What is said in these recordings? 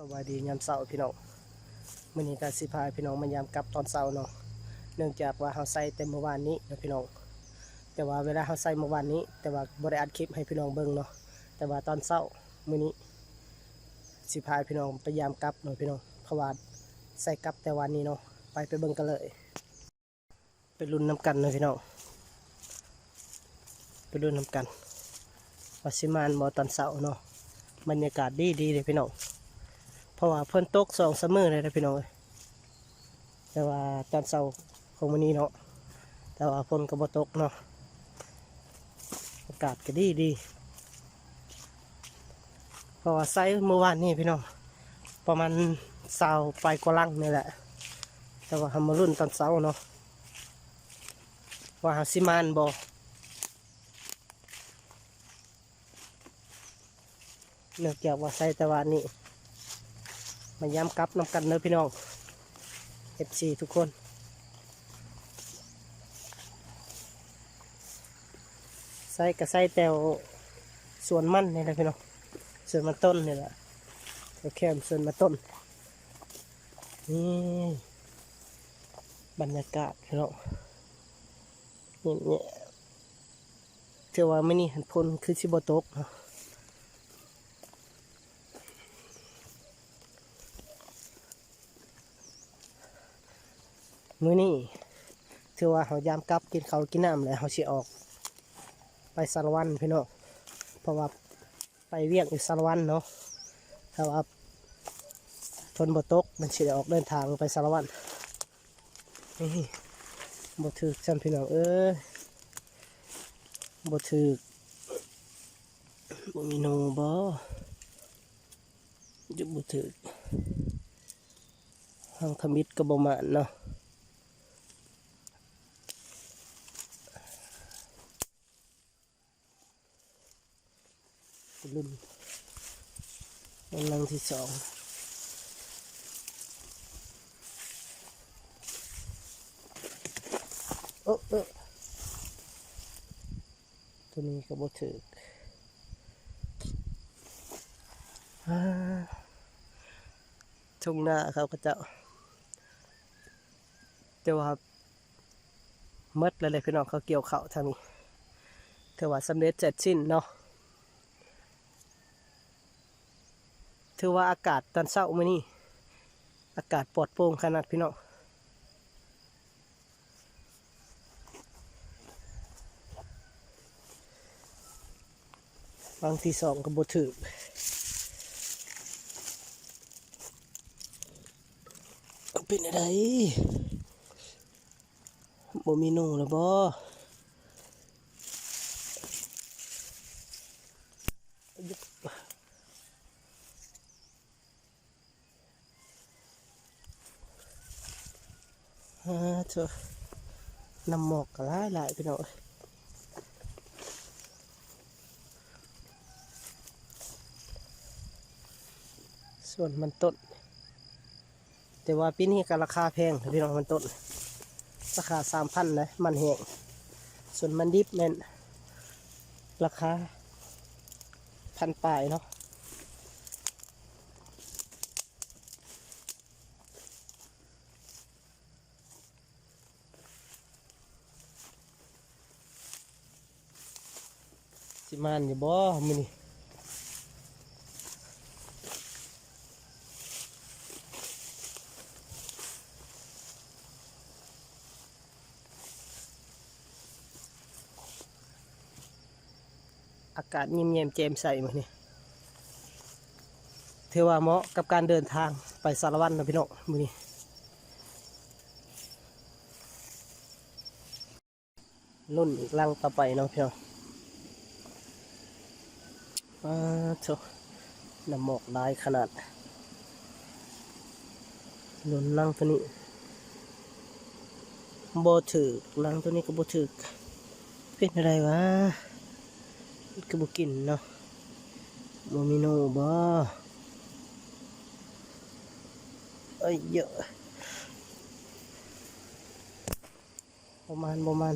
ສະບາຍດີຍາມເຊົ້າພີ່ນ້ອງ, ມື້ນີ້ກໍຊິພາພີ່ນ້ອງມາຢາມກັບຕອນເຊົ້າເນາະ, ເນື່ອງຈາກວ່າເຮົາໃສ່ແຕ່ມື້ວານນີ້ເນາະພີ່ນ້ອງ, ແຕ່ວ່າເວລາເຮົາໃສ່ມື້ວານນີ້ ແຕ່ວ່າບໍ່ໄດ້ອັດຄລິບໃຫ້ພີ່ນ້ອງເບິ່ງເນາະ, ແຕ່ວ່າຕອນເຊົ້າມື້ນີ້ຊິພາພີ່ນ້ອງໄປຢາມກັບເນາະພີ່ນ້ອງ, ເພາະວ່າໃສ່ກັບແຕ່ວານນີ້ເນາະ, ໄປ ໄປເບິ່ງກັນເລີຍ. ໄປລຸ້ນນຳກັນເນາະພີ່ນ້ອງ, ໄປລຸ້ນນຳກັນວ່າຊິມານບໍ່ຕອນເຊົ້າເນາະ. ບັນຍາກາດດີໆເດ້ພີ່ນ້ອງ, ເພາະວ່າຝົນຕົກສອງສາມມື້ແລ້ວເດ້ພີ່ນ້ອງເອີຍ, ແຕ່ວ່າຕອນເຊົ້າຂອງມື້ນີ້ເນາະ, ແຕ່ວ່າຝົນກໍບໍ່ຕົກເນາະ, ອາກາດກໍດີໆ. ເພາະວ່າໃສ່ມື້ວານນີ້ພີ່ນ້ອງ ປະມານຊາວປາຍກວ່າລັງນີ້ແຫຼະ, ແຕ່ວ່າເຮົາມາລຸ້ນຕອນເຊົ້າເນາະ ວ່າເຮົາຊິມານບໍ່. ເນື່ອງຈາກວ່າໃສ່ແຕ່ວານນີ້, ມາຢາມກັບນຳກັນເດີພີ່ນ້ອງ ເອັຟຊີທຸກຄົນ. ໃສ່ກໍໃສ່ແຖວສວນມັນນີ້ແຫຼະພີ່ນ້ອງ, ສວນມັນຕົ້ນນີ້ແຫຼະ, ແຖວແຄມສວນມັນຕົ້ນ. ນີ້ບັນຍາກາດພີ່ນ້ອງ, ນີ້ ນີ້ ຖືວ່າມື້ນີ້ຫັ້ນຝົນຄືຊິບໍ່ຕົກເນາະ. ມື້ນີ້ຖືວ່າເຮົາຢາມກັບກິນເຂົ້າກິນນ້ຳແລ້ວ ເຮົາຊິອອກໄປສາລະວັນພີ່ນ້ອງ, ເພາະວ່າໄປວຽກຢູ່ສາລະວັນເນາະ. ຖ້າວ່າຝົນບໍ່ຕົກ ມັນຊິໄດ້ອອກເດີນທາງໄປສາລະວັນ. ນີ້ ບໍ່ຖືກຊ້ຳພີ່ນ້ອງເອີຍ, ບໍ່ຖືກ. ບໍ່ມີໜູບໍ່? ຈະບໍ່ຖືກ. ຫາງທຳອິດກໍບໍ່ໝານເນາະ. ລຸ້ນ ລຸ້ນຫຼັງທີສອງ. ໂອ້ ໂອ້ ໂຕນີ້ກໍບໍ່ຖືກ. ອາ ທົ່ງນາເຂົາເຈົ້າ ແຕ່ວ່າໝົດແລ້ວແຫຼະພີ່ນ້ອງ, ເຂົາກ່ຽວເຂົ້າທາງນີ້ ຖືວ່າສຳເລັດເສັດສິ້ນເນາະ. ຖືວ່າອາກາດຕອນເຊົ້າມື້ນີ້ ອາກາດປອດໂປ່ງຂະໜາດພີ່ນ້ອງ. ຫຼັງທີສອງກໍບໍ່ຖືກ. ເປັນແນວໃດ? ບໍ່ມີໜູແລ້ວບໍ່? ອາ ໂທ້ ນ້ຳໝອກກໍຫຼາຍໆ ພີ່ນ້ອງເອີຍ. ສວນມັນຕົ້ນ ແຕ່ວ່າປີນີ້ກໍລາຄາແພງເດ້ພີ່ນ້ອງ, ມັນຕົ້ນລາຄາສາມພັນນະ ມັນແຫ້ງ. ສ່ວນມັນດິບແມ່ນລາຄາພັນປາຍເນາະ. ຊິມານຢູ່ບໍ່ມື້ນີ້? ອາກາດຍິ້ມແຍ້ມແຈ່ມໃສມື້ນີ້ ຖືວ່າເໝາະກັບການເດີນທາງໄປສາລະວັນເນາະພີ່ນ້ອງ ມື້ນີ້. ລຸ້ນອີກຫຼັງຕໍ່ໄປເນາະພີ່ນ້ອງ. ປາດໂທ້ ນ້ຳໝອກຫຼາຍຂະໜາດ. ລຸ້ນຫຼັງໂຕນີ້ບໍ່ຖືກ, ຫຼັງໂຕນີ້ກໍບໍ່ຖືກ. ເປັນຈັ່ງໃດວະ? ຄືບໍ່ກິນເນາະ? ບໍ່ມີໜູບໍ່? ເອີຍ ເຢີະ. ບໍ່ມານ ບໍ່ມານ.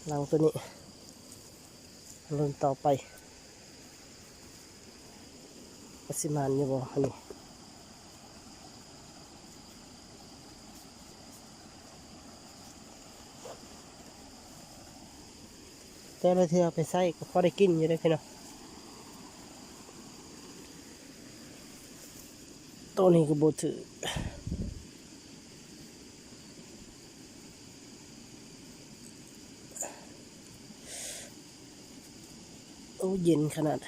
ຫຼັງໂຕນີ້ ລຸ້ນຕໍ່ໄປ. ວ່າຊິໝານຢູ່ບໍ່ອັນນີ້? ແຕ່ລະເທື່ອໄປໃຊ້ກໍພໍໄດ້ກິນຢູ່ເດ້ພີ່ນ້ອງ. ໂຕນີ້ກໍບໍ່ຖືກ. ໂອ້ ເຢັນຂະໜາດ.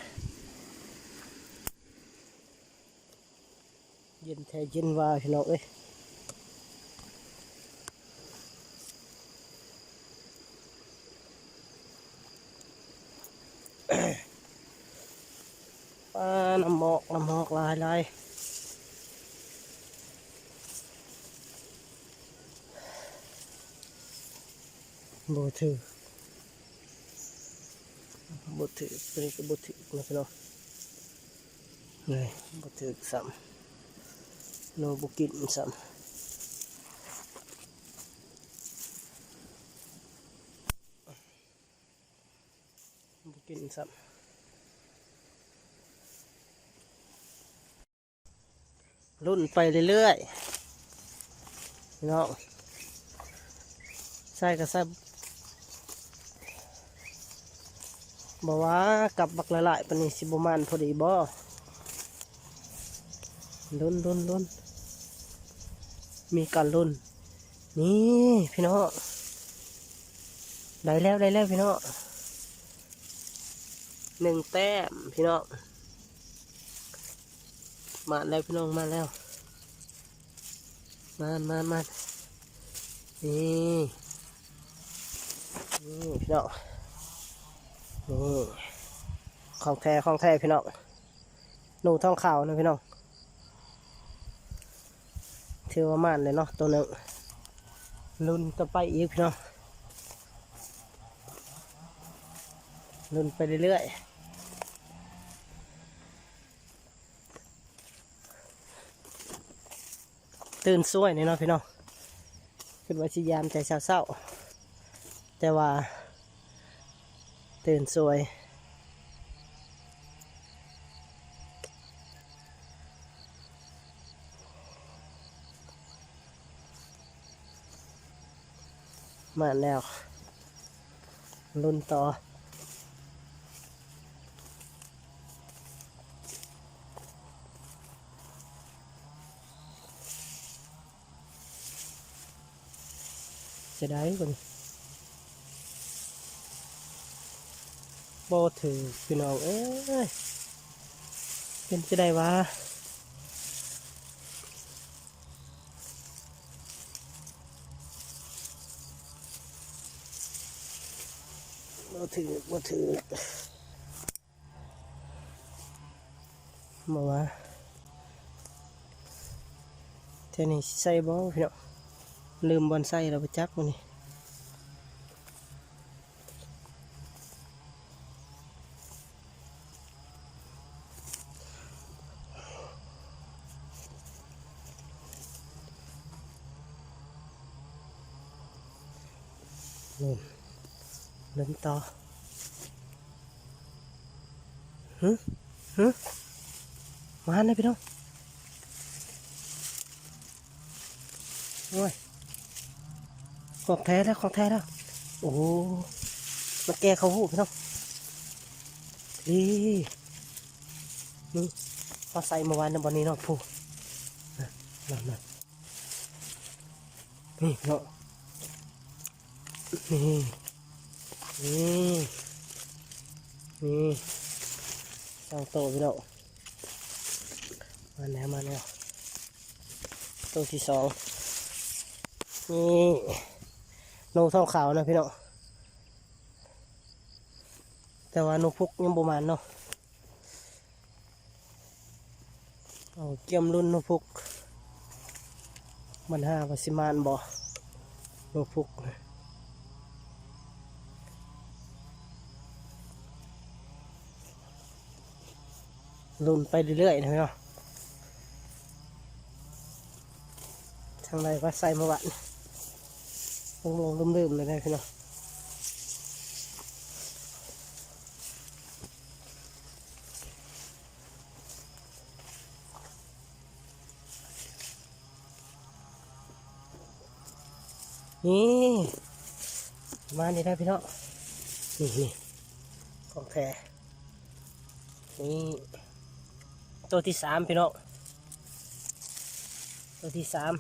ເຢັນແທ້ເຢັນວ່າພີ່ນ້ອງເອີຍ. ປາ ນ້ຳໝອກ ນ້ຳໝອກຫຼາຍໆ. ບໍ່ຖືກ ບໍ່ຖືກ ຕົວນີ້ກໍບໍ່ຖືກນະພີ່ນ້ອງ. ນີ້ບໍ່ຖືກຊ້ຳ ໂນບໍ່ກິນຊ້ຳ ບໍ່ກິນຊ້ຳ. ລຸ້ນໄປເລື້ອຍໆ ພີ່ນ້ອງ ໃສ່ກໍໃສ່ ບໍ່ວ່າກັບບັກຫຼາຍໆປານນີ້ ຊິບໍ່ໝານພໍດີບໍ່? ລຸ້ນໆໆ ມີການລຸ້ນ. ນີ້ພີ່ນ້ອງ ໄດ້ແລ້ວ ໄດ້ແລ້ວພີ່ນ້ອງ ໜຶ່ງແຕ້ມພີ່ນ້ອງ. ມາແລ້ວພີ່ນ້ອງ ມາແລ້ວ ມາ ມາ ມາ ນີ້ ນີ້ພີ່ນ້ອງ ນີ້ ຂອງແທ້ ຂອງແທ້ພີ່ນ້ອງ ໜູທອງຂາວນະພີ່ນ້ອງ. ຖືວ່າໝານເລີຍເນາະ ໂຕໜຶ່ງ ລຸ້ນຕໍ່ໄປອີກພີ່ນ້ອງ ລຸ້ນໄປເລື້ອຍໆ. ຕື່ນສວຍນີ້ເນາະພີ່ນ້ອງ ຄິດວ່າຊິຍາມແຕ່ເຊົ້າໆ ແຕ່ວ່າຕື່ນສວຍ. ມາແລ້ວ ລຸ້ນຕໍ່. ເສຍດາຍເບິ່ງ ບໍ່ຖືກພີ່ນ້ອງເອີຍ ເປັນຈັ່ງໃດຫວາ? ບໍ່ຖືກ ບໍ່ຖືກ. ບໍ່ວ່າ ເທື່ອນີ້ຊິໃສ່ບໍ່ພີ່ນ້ອງ ລືມບ່ອນໃສ່ແລ້ວບໍ່ຈັກມື້ນີ້. ເລີ່ມ ເລີ່ມຕໍ່. ຫຶ ຫຶ ມາແລ້ວພີ່ນ້ອງ ໂອ້ຍ ຂອງແທ້ແລ້ວ ຂອງແທ້ແລ້ວ ໂອ້ ມາແກ່ເຂົ້າຫູພີ່ນ້ອງ ນີ້ ນີ້ ເຮົາໃສ່ເມື່ອວານນະ ບ່ອນນີ້ເນາະ ຜູ້ ນັ້ນໆ ນີ້ເນາະ ນີ້ ນີ້ ນີ້ ສອງໂຕພີ່ນ້ອງ ມາແລ້ວ ມາແລ້ວ ໂຕທີສອງ ນີ້ ໜູທອງຂາວນະພີ່ນ້ອງ ແຕ່ວ່າໜູພຸກຍັງບໍ່ມານເນາະ. ເອົາກຽມລຸ້ນໜູພຸກ ບັນຫາວ່າຊິມານບໍ່ ໜູພຸກ ລຸ້ນໄປເລື້ອຍໆນະເນາະ ທາງໃດກໍໃສ່ມາວັດ ໂອ້ ລືມໆເລີຍນະພີ່ນ້ອງ. ນີ້ ປະມານນີ້ນະພີ່ນ້ອງ ນີ້ໆ ຂອງແທ້ ນີ້ ໂຕທີສາມພີ່ນ້ອງ ໂຕທີສາມ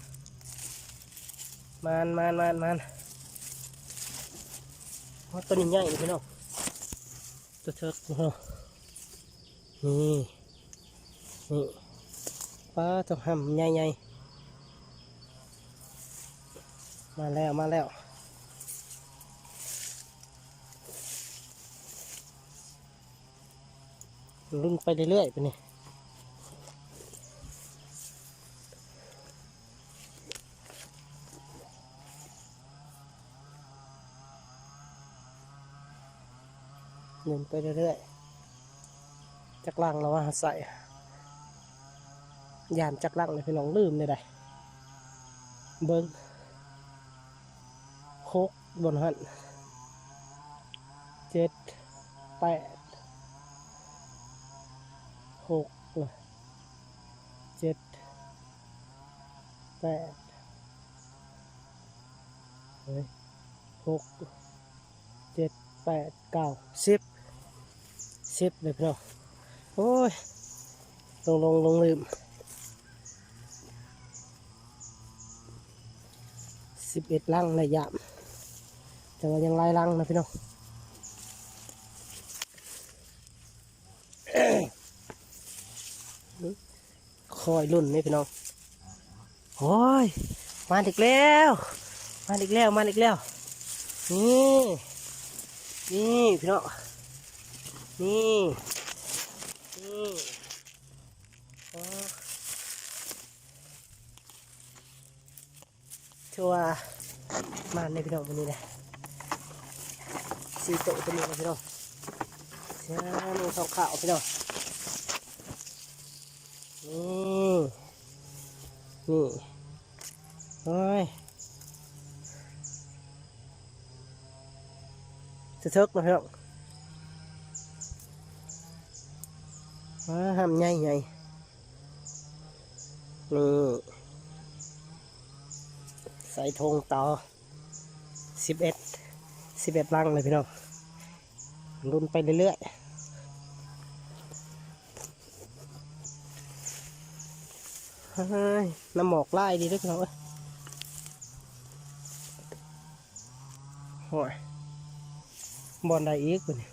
ມານໆໆໆ ໂອ້ ໂຕນີ້ໃຫຍ່ນີ້ພີ່ນ້ອງ ໂຕເຖິກພີ່ນ້ອງ ນີ້ ນີ້ ປາດໂທ້ ຫຳໃຫຍ່ໆ ມາແລ້ວ ມາແລ້ວ ລຸ້ນໄປເລື້ອຍໆ ບາດນີ້ ໜູນໄປເລື້ອຍໆ ຈັກລັງລະວ່າໃສ່ ຢ້ານຈັກລັງເລີຍພີ່ນ້ອງ ລືມແນວໃດ ເບິ່ງ ຫົກ ບ່ອນຫັ້ນ ເຈັດ ແປດ ຫົກ ເຈັດ ແປດ ເອີຍ ຫົກ ເຈັດ ແປດ ເກົ້າ ສິບ ສິບເລີຍພີ່ນ້ອງ ໂອ້ຍ ຫຼົງໆ ຫຼົງລືມ ສິບເອັດລັງໃນຍາມ ແຕ່ວ່າຍັງຫຼາຍລັງນະພີ່ນ້ອງ. ຄອຍລຸ້ນເດ້ພີ່ນ້ອງ ໂອ້ຍ ມາອີກແລ້ວ ມາອີກແລ້ວ ມາອີກແລ້ວ ນີ້ ນີ້ພີ່ນ້ອງ ນີ້ ນີ້ ໂອ້ ຖືວ່າມານເດ້ພີ່ນ້ອງ ມື້ນີ້ນະ ສີ່ໂຕ ໂຕນີ້ນະພີ່ນ້ອງ ເສືອໜູທອງຂາວພີ່ນ້ອງ ນີ້ ນີ້ ໂອ້ຍ ສະເຖິກນະພີ່ນ້ອງ ວ້າ ຫຳໃຫຍ່ໆ ນີ້ ໃສ່ຖົງຕໍ່ ສິບເອັດ ສິບເອັດລັງເລີຍພີ່ນ້ອງ ລຸ້ນໄປເລື້ອຍໆ ເຮີ້ຍ ນ້ຳໝອກຫຼາຍດີເດ້ພີ່ນ້ອງເອີຍ. ໂອ້ຍ ບ່ອນໃດອີກບາດນີ້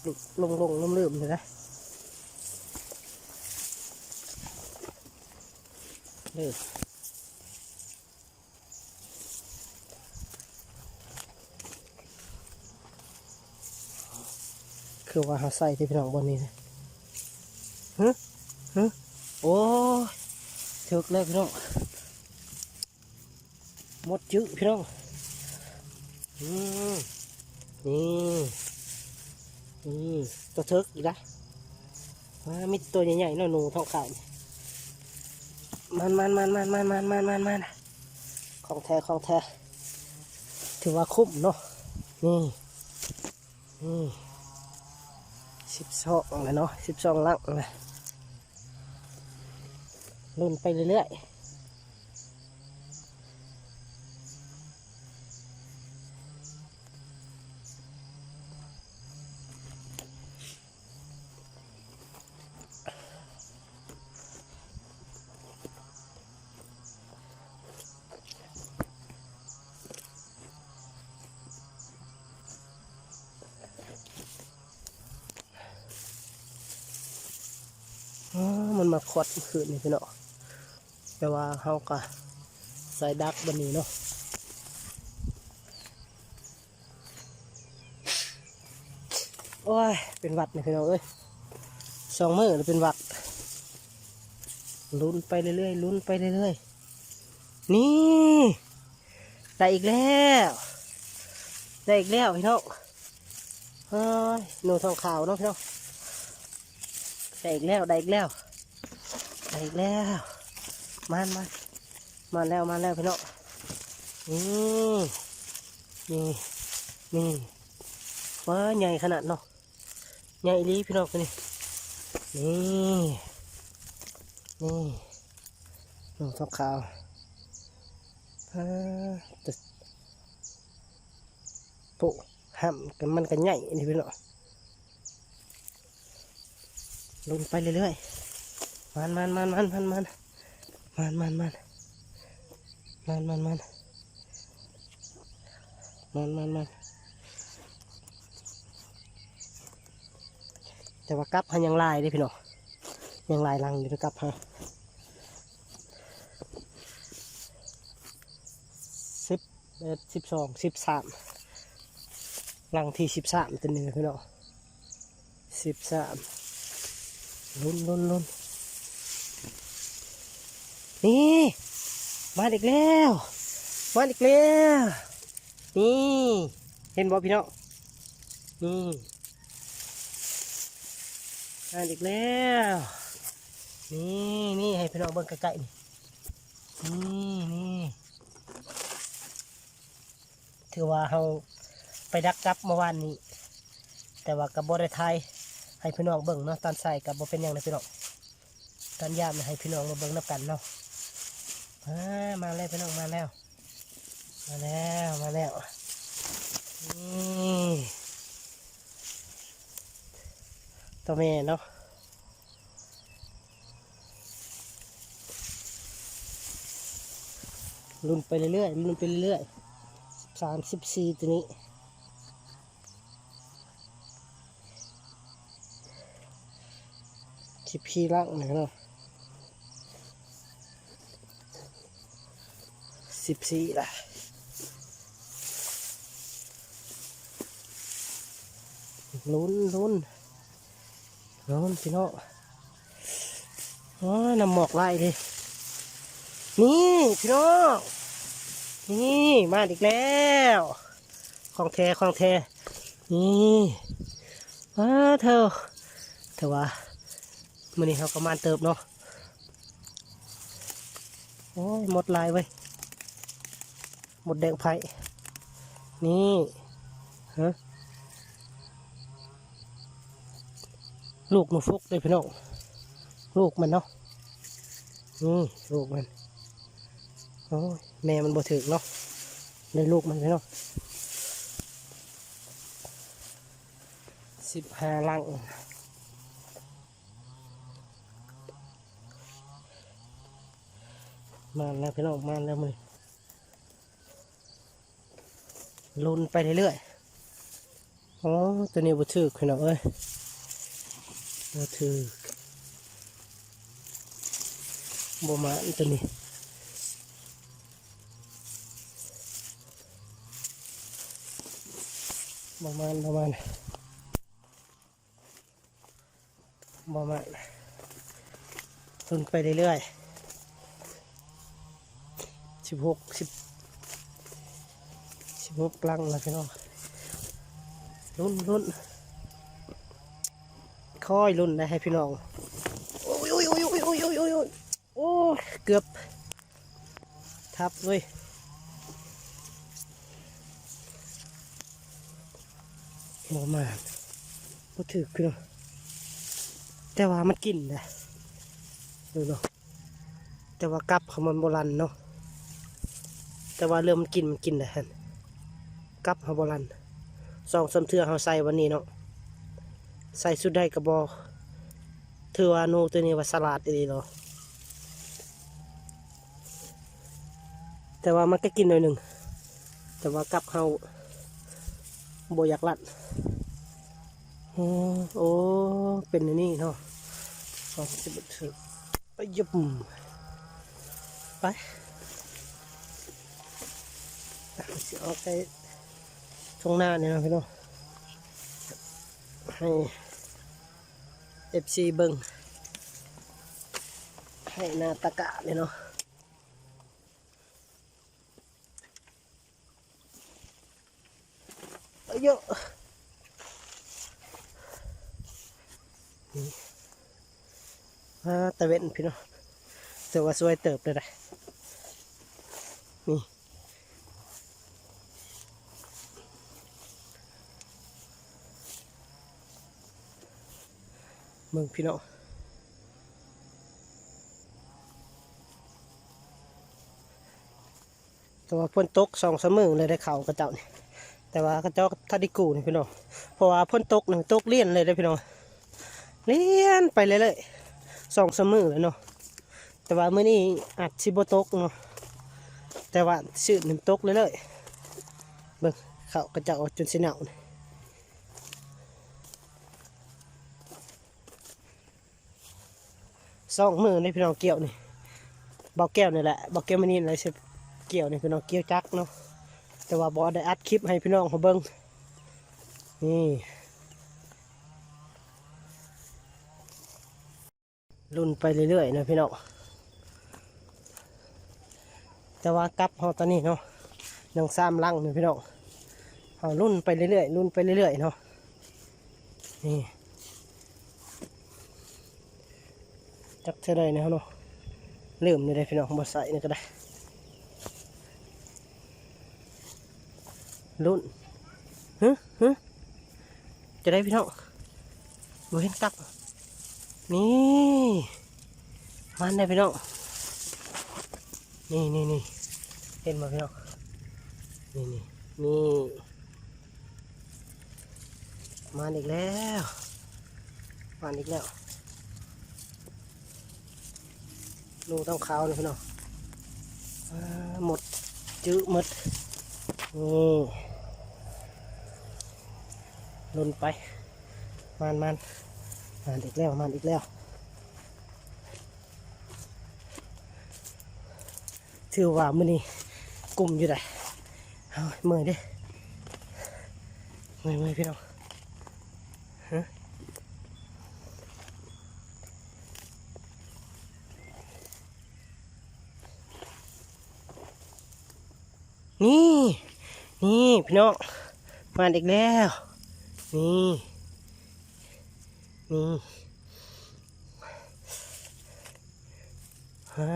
ຫຼົງໆ ລືມໆ ຢູ່ເດ້ ເອີ ຄືວ່າເຮົາໃສ່ເດ້ພີ່ນ້ອງ ບ່ອນນີ້ນະ ຫຶ ຫຶ ໂອ້ຍ ຖືກແລ້ວພີ່ນ້ອງ. ໝົດຈື່ພີ່ນ້ອງ ອືມ ນີ້ ນີ້ ໂຕເຖິກອີກລະ ວ້າ ມີແຕ່ໂຕໃຫຍ່ໆ ເນາະ ໜູທອງຂາວ ມານໆ ຂອງແທ້ ຂອງແທ້ ຖືວ່າຄຸ້ມເນາະ ນີ້ ນີ້ ສິບສອງແລ້ວເນາະ ສິບສອງຫຼັງແລ້ວ ລຸ້ນໄປເລື້ອຍໆ. ອໍ ມັນມາຂອດຄືນນີ້ພີ່ນ້ອງ ແຕ່ວ່າເຮົາກະໃສ່ດັກບາດນີ້ເນາະ ໂອ້ຍ ເປັນຫວັດນີ້ພີ່ນ້ອງເອີຍ ສອງມື້ແລ້ວເປັນຫວັດ ລຸ້ນໄປເລື້ອຍໆ ລຸ້ນໄປເລື້ອຍໆ ນີ້ ໄດ້ອີກແລ້ວ ໄດ້ອີກແລ້ວພີ່ນ້ອງ ເອີຍ ໜູທອງຂາວເນາະພີ່ນ້ອງ ໄດ້ອີກແລ້ວ ໄດ້ອີກແລ້ວ ໄດ້ອີກແລ້ວ ມານ ມານ ມາແລ້ວ ມາແລ້ວພີ່ນ້ອງ ນີ້ ນີ້ ນີ້ ວ້າ ໃຫຍ່ຂະໜາດເນາະ ໃຫຍ່ອີ່ຫຼີພີ່ນ້ອງ ໂຕນີ້ ນີ້ ນີ້ ໜູທອງຂາວ ອ່າ ໂຕ ຫ້ຳ ມັນກໍໃຫຍ່ນີ້ພີ່ນ້ອງ. ລຸ້ນໄປເລື້ອຍໆ ມານໆໆໆ ມານໆໆ ມານໆໆ ມານໆໆ ມານໆໆ ມານໆໆ ແຕ່ວ່າກັບຫາຍັງຫຼາຍເດ້ພີ່ນ້ອງ ຍັງຫຼາຍຫຼັງຢູ່ກັບຫາ ສິບເອັດ ສິບສອງ ສິບສາມ ຫຼັງທີສິບສາມ ຕົວນີ້ພີ່ນ້ອງ ສິບສາມ ລຸ້ນ ລຸ້ນ ລຸ້ນ ນີ້ ມາອີກແລ້ວ ມາອີກແລ້ວ ນີ້ ເຫັນບໍ່ພີ່ນ້ອງ ນີ້ ມາອີກແລ້ວ ນີ້ ນີ້ ໃຫ້ພີ່ນ້ອງເບິ່ງໃກ້ໆ ນີ້ ນີ້ ນີ້ ຖືວ່າເຮົາໄປດັກກັບເມື່ອວານນີ້ ແຕ່ວ່າກໍບໍ່ໄດ້ຖ່າຍໃຫ້ພີ່ນ້ອງເບິ່ງເນາະ ຕອນໃສ່ກໍບໍ່ເປັນຫຍັງນະພີ່ນ້ອງ ຕອນຍາມໃຫ້ພີ່ນ້ອງມາເບິ່ງນຳກັນເນາະ. ອາ ມາແລ້ວພີ່ນ້ອງ ມາແລ້ວ ມາແລ້ວ ມາແລ້ວ ນີ້ ຕົວແມ່ເນາະ ລຸ້ນໄປເລື້ອຍໆ ລຸ້ນໄປເລື້ອຍໆ ສິບສາມ ສິບສີ່ ຕົວນີ້ ສິບສີ່ຫຼັງນີ້ເນາະ ສິບສີ່ລະ ລຸ້ນ ລຸ້ນ ລຸ້ນພີ່ນ້ອງ ໂອ້ຍ ນ້ຳໝອກຫຼາຍເດ້ ນີ້ພີ່ນ້ອງ ນີ້ ມາອີກແລ້ວ ຂອງແທ້ ຂອງແທ້ ນີ້ ປາໂທ້ ແຕ່ວ່າມື້ນີ້ເຮົາກໍໝານເຕີບເນາະ ໂອ້ຍ ມົດຫຼາຍເວີຍ ມົດແດງໄພ້ ນີ້ ຮະ ລູກໜູຟົກເດ້ພີ່ນ້ອງ ລູກມັນເນາະ ນີ້ ລູກມັນ ໂອ້ຍ ແມ່ມັນບໍ່ຖືກເນາະ ໄດ້ລູກມັນພີ່ນ້ອງ ສິບຫ້າຫຼັງ ມາແລ້ວພີ່ນ້ອງ ມາແລ້ວມື້ນີ້ ລຸ້ນໄປເລື້ອຍໆ ໂອ້ ຕົວນີ້ບໍ່ຖືກພີ່ນ້ອງເອີຍ ບໍ່ຖືກ ບໍ່ມານຕົວນີ້ ບໍ່ມານ ບໍ່ມານ. ບໍ່ມານ ລຸ້ນໄປເລື້ອຍໆ ສິບຫົກ ສິບ ສິບຫົກຫຼັງລະພີ່ນ້ອງ ລຸ້ນ ລຸ້ນ ຄອຍລຸ້ນໄດ້ໃຫ້ພີ່ນ້ອງ ໂອ້ຍ ໂອ້ຍ ໂອ້ຍ ໂອ້ຍ ໂອ້ຍ ໂອ້ຍ ໂອ້ຍ ໂອ້ຍ ເກືອບທັບເວີຍ ບໍ່ມານ ບໍ່ຖືກຄື ແຕ່ວ່າມັນກິນເດ້ ເອີເນາະ ແຕ່ວ່າກັບເຮົາມັນບໍ່ລັ່ນເນາະ ແຕ່ວ່າເລື່ອງມັນກິນ ມັນກິນໄດ້ຫັ້ນ ກັບເຮົາບໍ່ລັ່ນ ສອງສາມເທື່ອເຮົາໃສ່ວັນນີ້ເນາະ ໃສ່ຊຸດໃດກໍບໍ່ ຖືວ່າໜູຕົວນີ້ວ່າສະຫຼາດອີ່ຫຼີເນາະ ແຕ່ວ່າມັນກໍກິນໜ້ອຍໜຶ່ງ ແຕ່ວ່າກັບເຮົາບໍ່ຢາກລັດ ໂອ້ ໂອ້ ເປັນແນວນີ້ເນາະ ສອງສິບເອັດ ໄປ ຍຶບ ໄປ ຊິອອກໄປທົ່ງນານີ້ເນາະພີ່ນ້ອງ ໃຫ້ ເອັຟຊີ ເບິ່ງ ໃຫ້ໜ້າຕາກະເລີຍເນາະ ເອີ ໂຢ ນີ້ ອ່າ ຕາເວັນພີ່ນ້ອງ ຖືວ່າສວຍເຕີບເລີຍໄດ໋ ນີ້ ເບິ່ງພີ່ນ້ອງ ເ ແຕ່ວ່າຝົນຕົກສອງສາມມື້ແລ້ວໄດ້ເຂົ້າເຂົາເຈົ້ານີ້ ແຕ່ວ່າເຂົາເຈົ້າທັນໄດ້ກູ້ນີ້ພີ່ນ້ອງ ເພາະວ່າຝົນຕົກນີ້ຕົກລຽນເລີຍເດ້ພີ່ນ້ອງ ລຽນໄປເລື້ອຍໆ ສອງສາມມື້ແລ້ວເນາະ ແຕ່ວ່າມື້ນີ້ອາດຊິບໍ່ຕົກເນາະ ແຕ່ວ່າຊື້ນີ້ຕົກເລື້ອຍໆ ເບິ່ງເຂົ້າເຂົາເຈົ້າຈົນຊິເນົ່ານີ້ ສອງມື້ນີ້ພີ່ນ້ອງກ່ຽວນີ້ ບ່າວແກ້ວນີ້ແຫຼະ ບ່າວແກ້ວມະນີນີ້ແຫຼະຊິກ່ຽວນີ້ພີ່ນ້ອງ ກ່ຽວຈັກເນາະ ແຕ່ວ່າບໍ່ໄດ້ອັດຄລິບໃຫ້ພີ່ນ້ອງເຮົາເບິ່ງ ນີ້ ລຸ້ນໄປເລື້ອຍໆເນາະພີ່ນ້ອງ ແຕ່ວ່າກັບເຮົາຕອນນີ້ເນາະ ຍັງສາມຫຼັງເນາະພີ່ນ້ອງ ເຮົາລຸ້ນໄປເລື້ອຍໆ ລຸ້ນໄປເລື້ອຍໆເນາະ ນີ້ ຈັກເທື່ອໃດແນ່ເນາະ ລືມຢູ່ເດ້ພີ່ນ້ອງ ບໍ່ໃສ່ນີ້ກໍໄດ້ ລຸ້ນ ຮຶ ຮຶ ຈະໄດ້ພີ່ນ້ອງ ບໍ່ເຫັນກັບ ນີ້ ມາແນ່ພີ່ນ້ອງ ນີ້ໆໆ ເຫັນບໍ່ພີ່ນ້ອງ ນີ້ໆ ນີ້ ມາອີກແລ້ວ ມາອີກແລ້ວ ໜູທອງຂາວນີ້ພີ່ນ້ອງ ອ່າ ໝົດ ຈື່ໝົດ ນີ້ ລຸ້ນໄປ ມານໆ ມາອີກແລ້ວ ມາອີກແລ້ວ ຖືວ່າມື້ນີ້ກຸ້ມຢູ່ໃດ໋ ໂອ້ຍ ເມື່ອຍເດ້ ເມື່ອຍໆ ພີ່ນ້ອງ ຮະ ນີ້ ນີ້ພີ່ນ້ອງ ມາອີກແລ້ວ ນີ້ ນີ້ ຮະ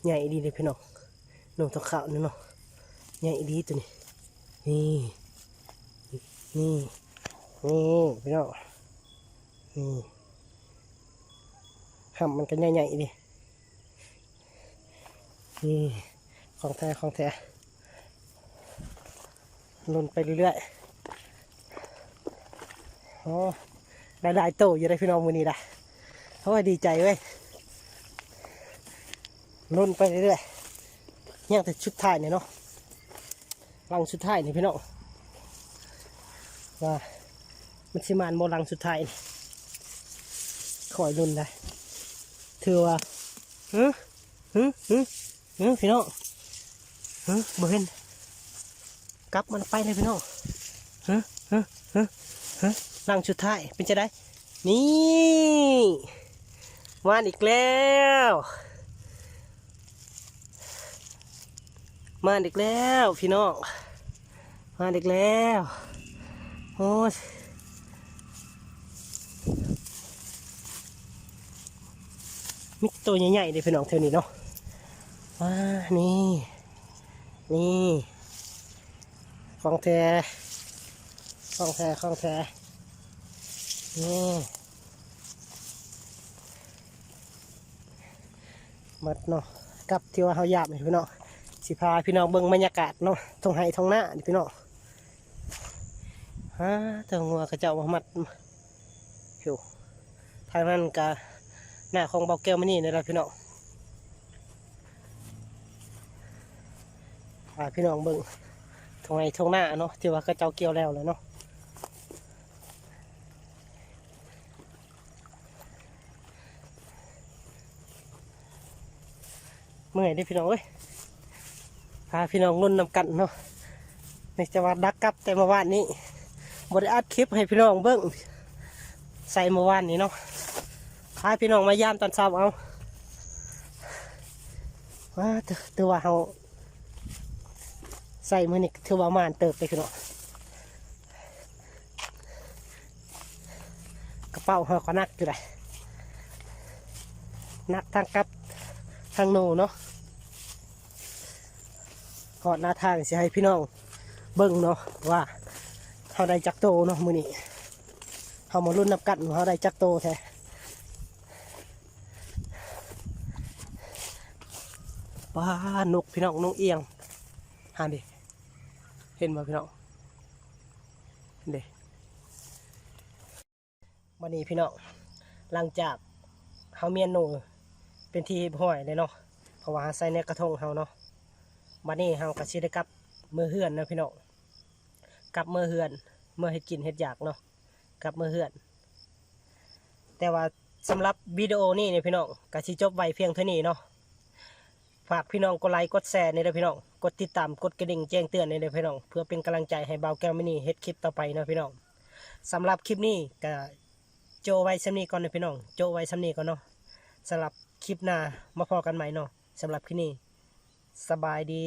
ໃຫຍ່ອີ່ຫຼີເດ້ພີ່ນ້ອງ ໜູທອງຂາວນີ້ເນາະ ໃຫຍ່ອີ່ຫຼີໂຕນີ້ ນີ້ ນີ້ ນີ້ ພີ່ນ້ອງ ນີ້ ຫຳມັນກໍໃຫຍ່ໆອີ່ຫຼີ. ນີ້ ຂອງແທ້ ຂອງແທ້ ລຸ້ນໄປເລື້ອຍໆ ໂອ້ ໄດ້ຫຼາຍໂຕຢູ່ເດ້ພີ່ນ້ອງ ມື້ນີ້ນະ ໂອ້ຍ ດີໃຈເວີ້ຍ ລຸ້ນໄປເລື້ອຍໆ ຍັງແຕ່ສຸດທ້າຍນີ້ເນາະ. ຫຼັງສຸດທ້າຍນີ້ພີ່ນ້ອງ ວ່າມັນຊິມານບໍ່ ຫຼັງສຸດທ້າຍນີ້ ຄອຍລຸ້ນໄດ໋ ຖືວ່າ ຫຶ ຫຶ ຫຶ ຫຶ ພີ່ນ້ອງ ຫຶ ບໍ່ເຫັນ ກັບມັນໄປເລີຍພີ່ນ້ອງ ຫຶ ຫຶ ຫຶ ຫຶ ຫຼັງສຸດທ້າຍເປັນຈັ່ງໃດ ນີ້ ມາອີກແລ້ວ. ມາອີກແລ້ວພີ່ນ້ອງ ມາອີກແລ້ວ ໂອ້ຍ ມີແຕ່ໂຕໃຫຍ່ໆເດ້ພີ່ນ້ອງ ແຖວນີ້ເນາະ ມາ ນີ້ ນີ້ ຂອງແທ້ ຂອງແທ້ ຂອງແທ້ ນີ້. ໝົດເນາະ ກັບທີ່ວ່າເຮົາຢາມນີ້ພີ່ນ້ອງ ຊິພາພີ່ນ້ອງເບິ່ງບັນຍາກາດເນາະ ທົ່ງໄຮ່ທົ່ງນານີ້ພີ່ນ້ອງ ຫາແຕ່ງົວເຂົາເຈົ້າມາມັດຢູ່ ທາງນັ້ນກະນາຂອງເບົາແກ້ວມະນີນີ້ແຫຼະພີ່ນ້ອງ ພາພີ່ນ້ອງເບິ່ງທົ່ງໄຮ່ທົ່ງນາເນາະ ທີ່ວ່າເຂົາເຈົ້າກ່ຽວແລ້ວແຫຼະເນາະ. ເມື່ອຍເດ້ພີ່ນ້ອງເອີຍ ພາພີ່ນ້ອງລຸ້ນນຳກັນເນາະ ນີ້ຈະວ່າດັກກັບແຕ່ມື້ວານນີ້ ບໍ່ໄດ້ອັດຄລິບໃຫ້ພີ່ນ້ອງເບິ່ງ ໃສ່ມື້ວານນີ້ເນາະ ພາພີ່ນ້ອງມາຢາມຕອນເຊົ້າເອົາ ວ້າ ຖືວ່າເຮົາ ໃສ່ມື້ນີ້ຖືວ່າໝານເຕີບເດ້ພີ່ນ້ອງ ກະເປົາເຮົາກໍໜັກຢູ່ໃດ ໜັກທັງກັບທັງໂນເນາະ ຮອດໜ້າທາງຊິໃຫ້ພີ່ນ້ອງເບິ່ງເນາະ ວ່າເຮົາໄດ້ຈັກໂຕເນາະ ມື້ນີ້ເຮົາມາລຸ້ນນຳກັນວ່າເຮົາໄດ້ຈັກໂຕແທ້. ປ້າ ນົກພີ່ນ້ອງ ນົກອຽງ ຫັ້ນເດ ເຫັນບໍ່ພີ່ນ້ອງ ເດ. ບັດນີ້ພີ່ນ້ອງ ຫຼັງຈາກເຮົາມ້ຽນໜູເປັນທີ່ຮຽບຮ້ອຍແລ້ວເນາະ ເພາະວ່າເຮົາໃສ່ໃນກະທົງເຮົາເນາະ ບັດນີ້ເຮົາກໍຊິໄດ້ກັບເມືອເຮືອນເນາະພີ່ນ້ອງ ກັບເມືອເຮືອນ ເມືອເຮັດກິນເຮັດຢາກເນາະ ກັບເມືອເຮືອນ. ແຕ່ວ່າສຳລັບວິດີໂອນີ້ນີ້ພີ່ນ້ອງ ກໍຊິຈົບໄວ້ພຽງເທົ່ານີ້ເນາະ. ຝາກພີ່ນ້ອງກົດໄລກົດແຊແດ່ເດີພີ່ນ້ອງ ກົດຕິດຕາມ ກົດກະດິ່ງແຈ້ງເຕືອນແດ່ເດີພີ່ນ້ອງ ເພື່ອເປັນກຳລັງໃຈໃຫ້ບ່າວແກ້ວມິນີເຮັດຄລິບຕໍ່ໄປເນາະພີ່ນ້ອງ. ສຳລັບຄລິບນີ້ກໍໂຈະໄວ້ສ່ຳນີ້ກ່ອນເດີພີ່ນ້ອງ ໂຈະໄວ້ສ່ຳນີ້ກ່ອນເນາະ. ສຳລັບຄລິບໜ້າມາພໍ້ກັນໃໝ່ເນາະ. ສຳລັບຄລິບນີ້ ສະບາຍດີ.